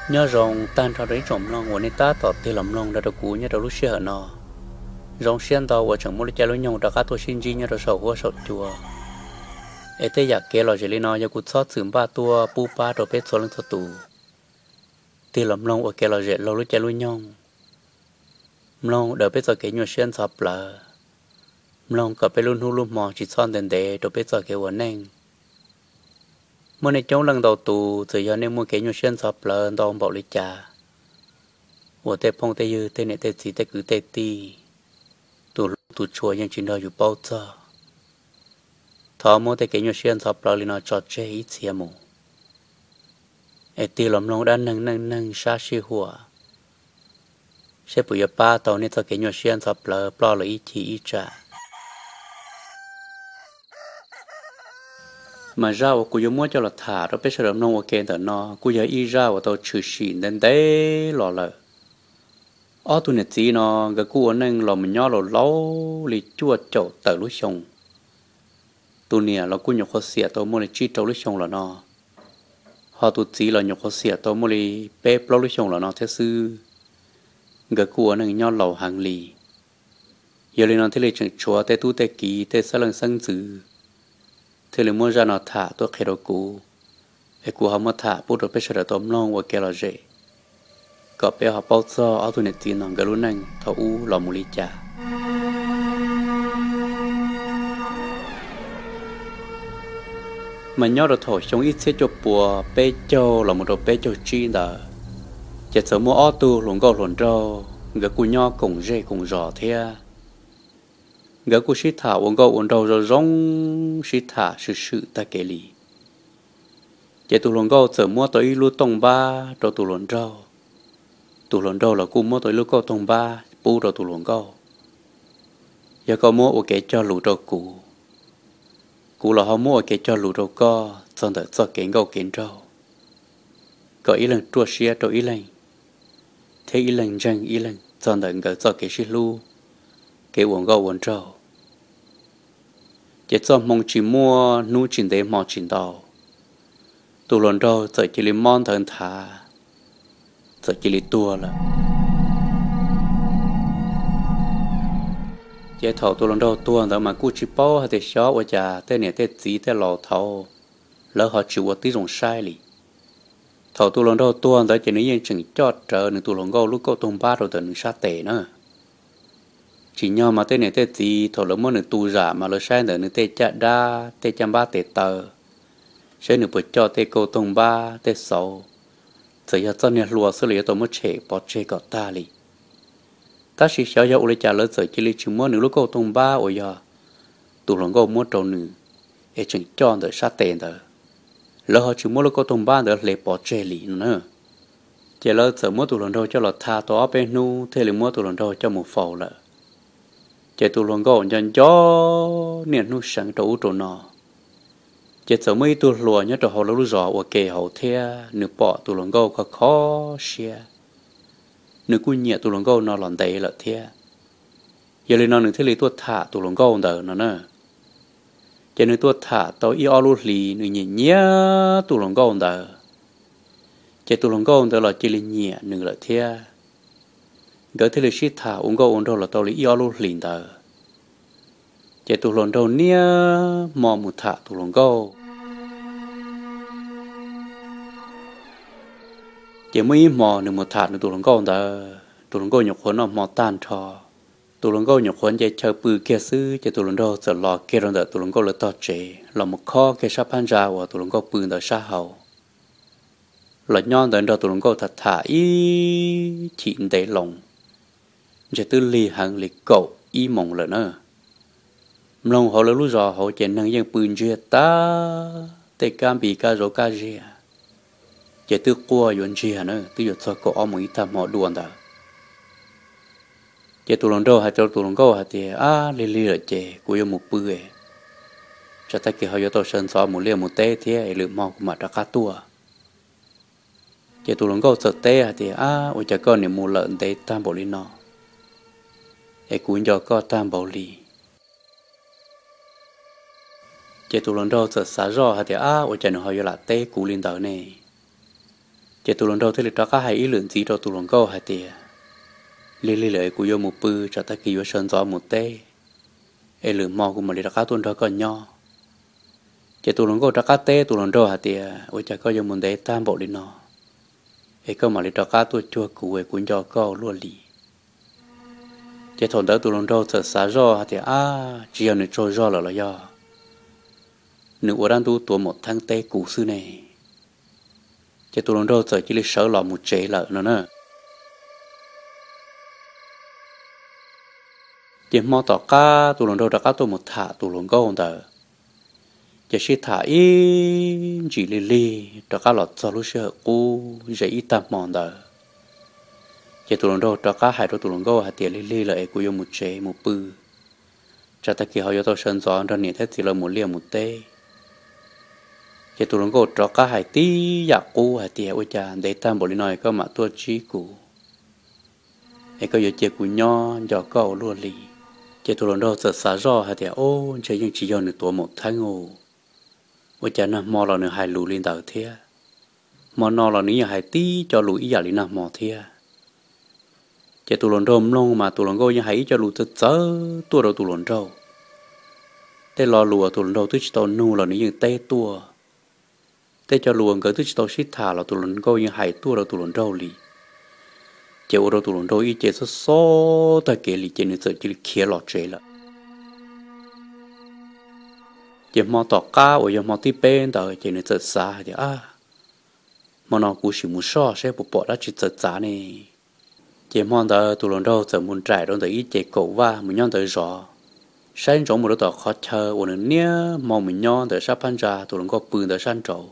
Nyob zoo tag nrho rau ib tsoom mloog uas nej tab tom tig los mloog nrog rau kuv nyob rau lub sij hawm no. Zoo siab ntau uas tseem muaj lub caij lub nyoog rov qab tuaj sib ntsib nyob rau saum huab saum cua, es tej yam kev lom zem li no yog kuv txhob txwm npaj tuaj pub pab rau peb txhua leej txhua tus. Tig los mloog ua kev lom zem laug lub caij lub nyoog, mloog daws peb txoj kev nyuaj siab ntxhov plawv, mloog kom peb lub hnub lub hmo tsis txhob ntev ntev rau peb txoj kev ua neej. Muaj nej coob leej ntau tus, txawm yog nej muaj kev nyuaj siab ntxhov plawv ntau npaum li cas, uas tej phooj tej ywg, tej niam tej txiv, tej kwv tej tij, tus hlub tus tshua yeej tsis nrog yus paub txog. Thov muab tej kev nyuaj siab ntxhov plawv li no tso tseg ib txhia mus, es tig los mloog dab neeg neej neeg sab sij huam, seb puas yuav pab tau nej txoj kev nyuaj siab ntxhov plawv ploj lawm ib chim ib tsam. Mas zaj uas kuv yuav muab coj los tham rau peb sawv daws mloog ua ke ntawm no kuj yog ib zaj uas tau tshwm sim ntev ntev los lawm. Ob tug niam txiv no nkawd kuj ua neej los mus nyob laus laus li cuaj caum tawm lub xyoo. Tus niam los kuj nyuam qhuav xiam tau muaj li tsib rau lub xyoo los no, ho tus txiv los nyuam qhuav xiam tau muaj li peb plaub lub xyoo los no thiab xwb. Nkawd kuj ua neej nyob laus heev li. Yog li no thiaj li tseem tshuav tej tub tej kiv, tej xeeb leej xeeb ntxwv thiaj li muab zaj no tham tuaj qhia rau kuv, es kuv ho muab tham pub rau peb sawv daws tau mloog ua kev lom zem, kom peb ho paub txog ob tug niam txiv no nkawd lub neej thaum ub los mus li cas. Mas nyob rau thaum xyoo ib txhiab cuaj puas peb caug los mus rau peb caug tsib ntawd, ces txawm muaj ob tug hluas nkauj hluas nraug nkawd kuj nyob koom zej koom zos thiab. Nkawd kuj sib tham ua nkauj ua nraug zoo zoo, sib tham swm swm tag kev li. Ces tus hluas nkauj txawm muab tau ib lub tooj npab rau tus hluas nraug, tus hluas nraug los kuj muab tau ib lub kauj toog npab pub rau tus hluas nkauj. Yog koj muab ua kev cog lus rau kuv, kuv los ho muab ua kev cog lus rau koj txog ntawm txoj kev nkauj kev nraug, kom ib leeg ruaj siab rau ib leeg, thiab ib leeg ntseeg ib leeg txog ntawm nkawd txoj kev sib hlub, kev ua nkauj ua nraug. Ces txoj hmoo tsis muaj hnub tsis ntev hmo tsis ntau, tus hluas nraug txawm cia li mob ntawv nthav, txawm cia li tuag lawm. Ces thaum tus hluas nraug tuag ntawd mas kuj tsis paub hais tias xyov ua cas tej niam tej txiv tej laus thaud lawv ho tsis ua tib zoo saib li. Thaum tus hluas nraug tuag ntawd ces nws yeej tseem coj rawv nws tus hluas nkauj lub kauj toog npab rau ntawm nws sab tes na. Tsim nyog mas tej niam tej txiv thaum lawv muab nws tu zam mas lawv saib ntawm nws tej caj dab tej caj npab tes taw, saib nws puas coj tej kauj toog npab tej xauv, txawm yog txoj niag hlua xwb los yuav tau muab tshem pov tseg kom tag li. Tab sis xyov yog ua li cas lawv txawm cia li tsis muab nws lub kauj toog npab uas yog tus hluas nkauj muab rau nws es tseem coj ntawm sab tes ntawd, lawv ho tsis muab lub kauj toog npab ntawd hle pov tseg li no na. Ces lawv txawm muab tus hluas nraug coj los tha tau ob peb hnub thiaj li muab tus hluas nraug coj mus faus lawm. Ces tus hluas nkauj nco nco niaj hnub seev rau ub rau no. Ces txawm muaj ib tug hluas nyob rau hauv lawv lub zos ua ke hauv thiab, nws pom tus hluas nkauj kho kho siab, nws kuj nyiam tus hluas nkauj no los ntev lawm thiab. Yog li no nws thiaj li tuaj tham tus hluas nkauj ntawd no na. Ces nws tuaj tham tau ib ob lub hlis nws nyiam nyiam tus hluas nkauj ntawd, ces tus hluas nkauj ntawd los cia li nyiam nws lawm thiab. Nkawd thiaj li sib tham ua nkauj ua nraug los tau li ib ob lub hlis ntawd, ces tus hluas nraug niaj hmo mus tham tus hluas nkauj. Ces muaj ib hmo nws mus tham nws tus hluas nkauj ntawd, tus hluas nkauj nyuam qhuav noj hmo tag nrho, tus hluas nkauj nyuam qhuav nce chaw pw kiag xwb ces tus hluas nraug txawm los kiag rau ntawm tus hluas nkauj lawv tog tsev los mus khob kiag sab phab ntsa uas tus hluas nkauj pw ntawd sab hauv. Los nyob ntawd nrog tus hluas nkauj tham tham ib chim ntev loo, ntshe twb lig heev li kaum ib moos lawm na. Mloog hauv lawv lub zos hauv ces neeg yeej pw ntsiag tag, tej kab npis kab zauv kab ziag ces twb quaj yuav ntsiag na, twb yuav txog kaum ob moos ib tag hmo dua ntawd. Ces tus hluas nraug hais rau tus hluas nkauj hais tias, Ab, lig lig lawm ces kuv yuav mus pw, tsam tag kis ho yuav tau sawv ntxov mus liaj mus teb thiab es lwm hmo kuv mam rov qab tuaj. Ces tus hluas nkauj txawm teb hais tias, Ab, ua cas koj niam mus lawm ntev tag npaum li no es kuv nco koj tag npaum li? Ces tus hluas nraug txawm xav zoj hais tias, Ab, ua cas nws ho yuav lam teb kuv li ntawd ne? Ces tus hluas nraug thiaj li rov qab hais ib lwm ntxiv rau tus hluas nkauj hais tias, Lig lig lawm es kuv yuav mus pw, tsam tag kis yuav sawv ntxov mus teb, es lwm hmo kuv mam li rov qab tuaj nrog koj nyob. Ces tus hluas nkauj rov qab teb tus hluas nraug hais tias, Ua cas koj yuav mus ntev tag npaum li no, es koj mam li rov qab tuaj cuag kuv es kuv nco koj ua luaj li. Ces thaum ntawd tus hluas nraug txawm xav zoj hais tias, Ab, tsis yog nws tsaug zog lawm los yog nws ua dab ntub tuav maum theeb teb kuv xwb ne? Ces tus hluas nraug txawm cia li sawv los mus tsev lawm no na. Ces hmo tom qab tus hluas nraug rov qab tuaj mus tham tus hluas nkauj ntawd, ces sib tham ib ntsis lig lig rov qab los txog lub sij hawm qub ze ib tag hmo ntawd. Ces tus hluas nraug rov qab hais rau tus hluas nkauj hais tias, Lig lig lawm es kuv yuav mus tsev mus pw, tsam tag kis ho yuav tau sawv ntxov nrog niam thiab txiv lawv mus liaj mus teb. Ces tus hluas nkauj rov qab hais tib yam qub hais tias, Ua cas ntev tag npaum li no es koj mam tuaj ntsib kuv, es koj yuav cia kuv nyob nco koj ua luaj li. Ces tus hluas nraug txawm xav zoj hais tias, Ob, ntshe yeej tsis yog nws tuav maum theeb os, ua cas nag hmo los nws hais lus li ntawd thiab, hmo no los nws yeej hais tib co lus ib yam li nag hmo thiab. Ces tus hluas nraug mloog mas tus hluas nkauj yeej hais ib co lus txawv txawv tuaj rau tus hluas nraug. Tej lo lus uas tus hluas nraug twb tsis tau nug los nws yeej teb tuaj. Tej co lus uas nkawd twb tsis tau sib tham los tus hluas nkauj yeej hais tuaj rau tus hluas nraug li. Ces ua rau tus hluas nraug ib ce xob xob tag kev li ces nws txawm cia li khiav los tsev lawm. Ces hmo tom qab uas yog hmo thib peb ntawd ces nws txawm xav hais tias, Ab, hmo no kuv sim mus soj saib puas pom dab tsi txawv txav ne. Ces hmo ntawd tus hluas nraug txawm mus nraim rau ntawm ib ce kaum vaj mus nyob ntawd zov, saib ntsoov mus rau tom qhov chaw uas nws niaj hmo mus nyob ntawm sab phab ntsa tus hluas nkauj pw ntawd sab nraud.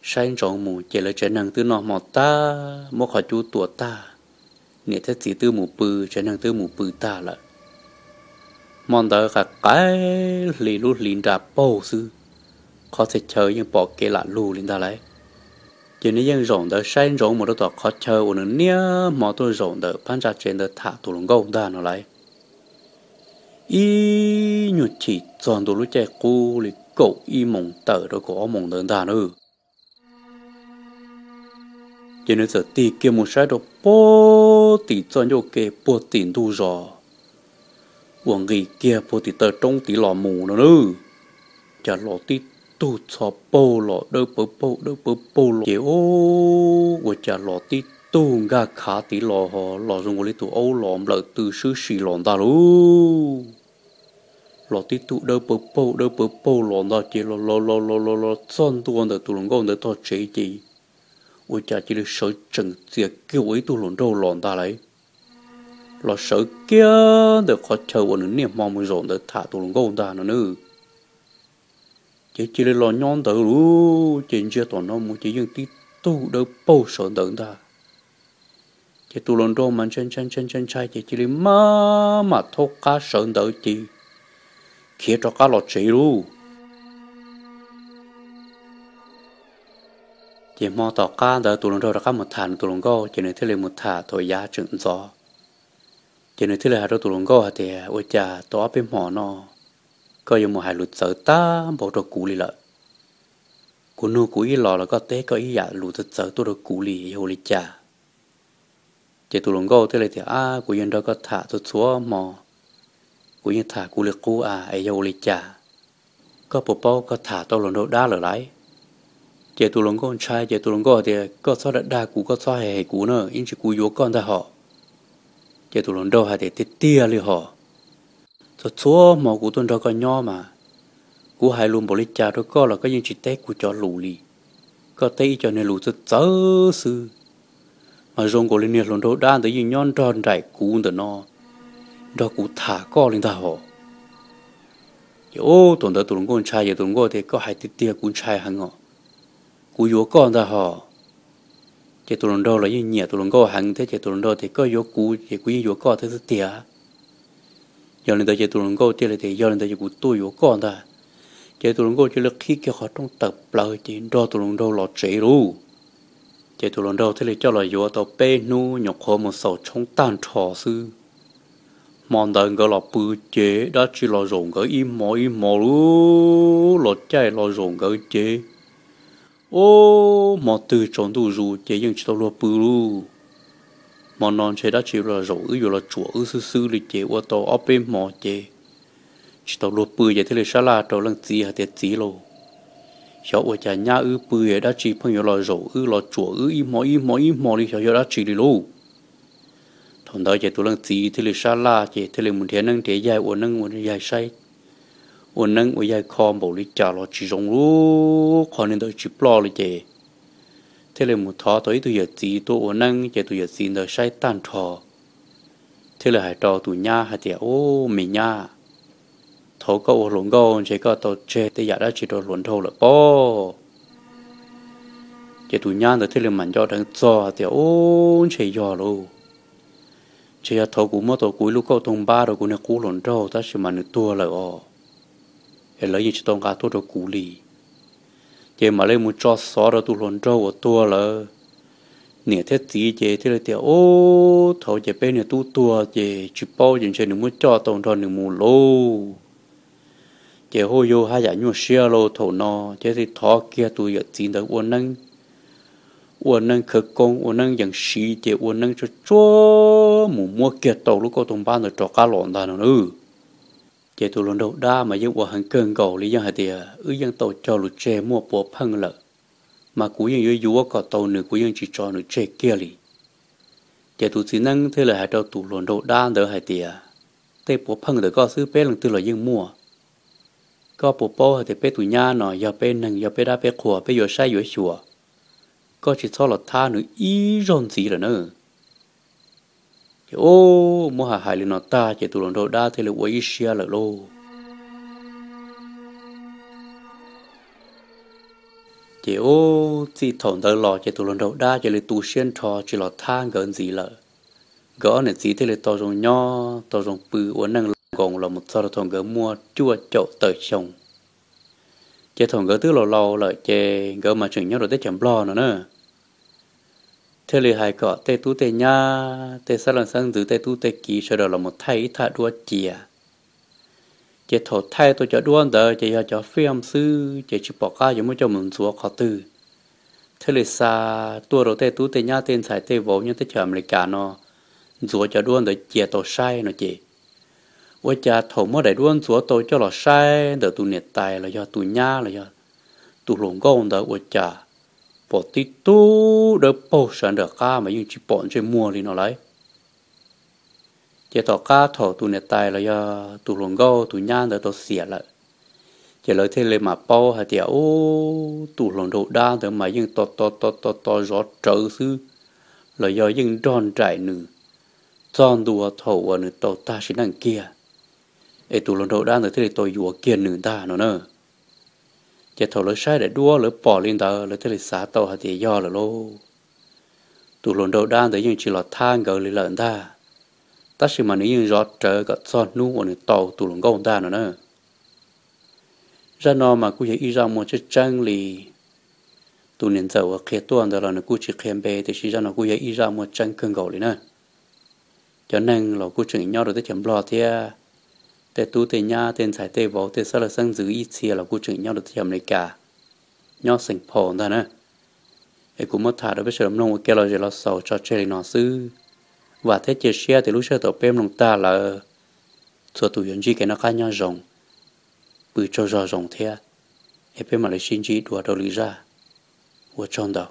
Saib ntsoov mus ces lawv tsev neeg twb noj hmo tag, muab qhov cub tua tag, niam thiab txiv twb mus pw, tsev neeg twb mus pw tag lawm. Hmo ntawd qaim qaim hli lub hli nra paug xwb, qhov txhia chaw yeej pom kev lam lug li ntag lauj. Ces nws yeej zaum ntawd saib ntsoov mus rau tom qhov chaw uas nws niaj hmo tuaj zaum ntawm phab ntsa tsev ntawd tham tus hluas nkauj ntag no lauj. Ib nyuag chim txog ntua lub caij qub li kaum ib moos tawm rau kaum ob moos ntawd ntag na. Ces nws txawm tig kiag mus saib rau puag tim txoj ncauj ke puag tim ntug zos uas nqis kiag puag tim taw roob tid los mus no na. Cas los tib tug txho paug los dawb pawv paug dawb pawv paug los ces ua cas los tib tug nkag khav tid los ho los zoo nkaus li tus aub los nplawm tw swb si los ntag lauj. Los tib tug dawb pawv paug dawb pawv paug los ntag ces los los los los los los txog ntua ntawm tus hluas nkauj ntawd tog tsev ces ua cas cia li sawv tsees txias kiag ua ib tug hluas nraug los ntag lauj. Los sawv kiag ntawm qhov chaw uas nws niaj hmo mus zaum ntawd tham tus hluas nkauj ntag no nawb. Ces cia li los nyob ntawd lauj, ces ntsia tom no mus ces yeej tib tug dawb paug sawv ntawd ntag. Ces tus hluas nraug mas ntshai ntshai ntshai ntshai ntshai ces cia li maj mam thaub qab sawv ntawd ces khiav rov qab los tsev lauj. Ces hmo tom qab ntawd tus hluas nraug rov qab mus tham nws tus hluas nkauj ces nws thiaj li mus tham thaum yav tseem ntxov. Ces nws thiaj li hais rau tus hluas nkauj hais tias, Ua cas tau ob peb hmo no koj yuav mus hais lus txawv tag npaum rau kuv li lawm? Kuv nug kuv ib los los koj teb koj ib yam lus txawv txawv tuaj rau kuv li yog ua li cas? Ces tus hluas nkauj thiaj li tias, Ab, kuv yeej nrog koj tham txhua txhua hmo, kuv yeej tham kuv li qub a, es yog ua li cas? Koj puas paub koj tham tau hluas nraug dab lawm lauj? Ces tus hluas nkauj ntshai ces tus hluas nkauj tias, Koj txhob dag dag kuv, koj txhob hem hem kuv na, ib ntsis kuv yuav koj ntag hos. Ces tus hluas nraug hais tias, Tiag tiag li hos, txhua txhua hmo kuv tuaj nrog koj nyob mas kuv hais lus npaum li cas rau koj los koj yeej tsis teb kuv cov lus li. Koj teb ib co niag lus txawv txawv xwb, mas zoo nkaus li niag hluas nraug dab ntawd yeej nyob nrog nraim kuv ntawm no, nrog kuv tham koj li ntag hos. Ces ub, thaum ntawd tus hluas nkauj ntshai ces tus hluas nkauj tias, Koj hais tiag tiag kuv ntshai heev os, kuv yuav koj ntag hos. Ces tus hluas nraug los yeej nyiam tus hluas nkauj heev thiab ces tus hluas nraug tias, Koj yuav kuv ces kuv yeej yuav koj thiab xwb tiag. Yog li ntawd ces tus hluas nkauj thiaj li tias, Yog li ntawd ces kuv tuaj yuav koj ntag. Ces tus hluas nkauj cia li qhib kiag qhov rooj tawm plaws ces nrog tus hluas nraug los tsev lauj. Ces tus hluas nraug thiaj li coj los yuav tau peb hnub nyuam qhuav mus xaus tshoob tag nrho xwb. Hmo ntawd nkawd los pw ces dab tsi los zaum nkawd ib hmo ib hmo lauj, los caij los zaum nkawd ces Ub, hmo twg tsaus ntuj zus ces yeej tsis tau luag pw lauj. Hmo no ntshe dab tsi los zaum wb, yuav los tsuam wb xwb xwb li ces ua tau ob peb hmo ces tsis tau luag pw ces thiaj li sab laj rau leej txiv hais tias, Txiv lauj, xyov ua cas nyab wb pw es dab tsi pheej yuav los zaum wb los tsuam wb ib hmo ib hmo ib hmo li, xyov yog dab tsi li lauj. Thaum ntawd ces tus leej txiv thiaj li sab laj ces thiaj li mus nrhiav neeb nrhiav yaig ua neeb ua yaig saib, ua neeb ua yaig kho npaum li cas los tsis zoo li, qhov li ntawd tsis ploj li ces thiaj li mus thov tau ib tug yawm txiv tuaj ua neeb ces tus yawm txiv ntawd saib tag nrho thiaj li hais rau tus nyab hais tias, Ub, me nyab, thaum koj ua hluas nkauj ntshe koj tau tseg tej yam dab tsi rau hluas nraug lawm pob? Ces tus nyab ntawd thiaj li mam nco dheev txog tias, Ub, ntshe yog lauj. Ntshe yog thaum kuv muab tau kuv ib lub kauj toog npab rau kuv niag qub hluas nraug tab sis mas nws tuag lawm os, es lawv yeej tsis tau nqa tuaj rau kuv li. Ces mam li mus tso xov rau tus hluas nraug uas tuag lawm niam thiab txiv ces thiaj li tias, Ub, thaum ces peb niag tub tuag ces tsis paub ces ntshe nws muab coj tau nrog nws mus lauj. Ces hu yug haj yam nyuaj siab lauj. Thaum no ces thiaj thov kiag tus yawm txiv ntawd ua neeb, ua neeb khawv koob ua neeb yees siv ces ua neeb tsuag tsuag mus muab kiag tau lub kauj toog npab ntawd rov qab los ntag no na. Ces tus hluas nraug dab mas yeej ua heev kawg nkaus li, yeej hais tias, Wb yeej tau cog lus tseg muaj puav pheej lawm, mas kuv yeej yuav yuav kom tau nws, kuv yeej tsis tso nws tseg kiag li. Ces tus txiv neeb thiaj li hais rau tus hluas nraug dab ntawd hais tias, Tej puav pheej ntawm koj xwb peb leej twg los yeej muaj. Koj puas paub hais tias peb tus nyab no yog peb neeg, yog peb dab peb qhua, peb yuav saib yuav xyuas, koj tsis txhob los thab nws ib zaug ntxiv lawm na. Ces ub, muab hais hais li no tag ces tus hluas nraug dab thiaj li ua ib siab lawm lauj. Ces ub, txij thaum ntawd los ces tus hluas nraug dab cia li tu siab nrho tsis los thab nkawd ntxiv lawm. Nkawd ob niam txiv thiaj li tau zoo nyob tau zoo pw ua neej loj nkoos los mus txog rau thaum nkawd muaj cuaj caum tawm xyoo. Ces thaum nkawd twb laus laus lawm ces nkawd mas tseem nyob rau teb chaws Nplog no na, thiaj li hais kom tej tub tej nyab, tej xeeb leej xeeb ntxwv, tej tub tej kiv sawv daws los mus thaij ib thaj duab cia. Ces thaum thaij tau cov duab ntawd ces yog cov film xwb ces tsis pom qab yuav muab coj mus ntxuav qhov twg. Thiaj li xa tuaj rau tej tub tej nyab tej ntxhais tej vauv nyob teb chaws Amelikas no ntxuav cov duab ntawd cia tau saib no ces, ua cas thaum muab daim duab ntxuav tau coj los saib ntawm tus niam tais los yog tus nyab los yog tus hluas nkauj ntawd ua cas pom tib tug dawb paug sawv nram qab mas yeej tsis pom ntsej muag li no lauj. Ces tom qab thaum tus niam tais los yog tus hluas nkauj tus nyab ntawd tau xiam lawm, ces lawv thiaj li mam paub hais tias, Ub, tus hluas nraug dab ntawd mas yeej to to to to to zov rawv xwb, los yog yeej nrog nraim nws txog ntua thaum uas nws tau tag sim neej kiag, es tus hluas nraug dab ntawd thiaj li tau yuav kiag nws ntag no na. Ces thaum lawv saib daim duab lawv pom li ntawd lawv thiaj li xav tau hais tias yog lawm lauj. Tus hluas nraug dab ntawd yeej tsis los thab nkawd li lawm ntag, tab sis mas nws yeej zov rawv kom txog hnub uas nws tau tus hluas nkauj ntag no na. Zaj no mas kuj yog ib zaj muaj tseeb tseeb li tus niam ntxawm uas qhia tuaj ntawd los nws kuj tsis qhia npe, tiam sis zaj no kuj yog ib zaj muaj tseeb kawg nkaus li na. Cov neeg los kuj tseem nyob rau teb chaws Nplog thiab, tej tub tej nyab tej ntxhais tej vauv tej xeeb leej xeeb ntxwv ib txhia los kuj tseem nyob rau teb chaws Amelikas, nyob Saint Paul ntag na. Es kuv muab tham rau peb sawv daws mloog ua ke los zem los xaus tso tseg li no xwb. Vam thiab cia siab tias lub sij hawm thaum peb mloog tag lawm, txhua tus yuav ntsib kev noj qab nyob zoo, pw tsaug zog zoo thiab. Es peb mam li sib ntsib dua rau lwm zaj. Ua tsaug ntau.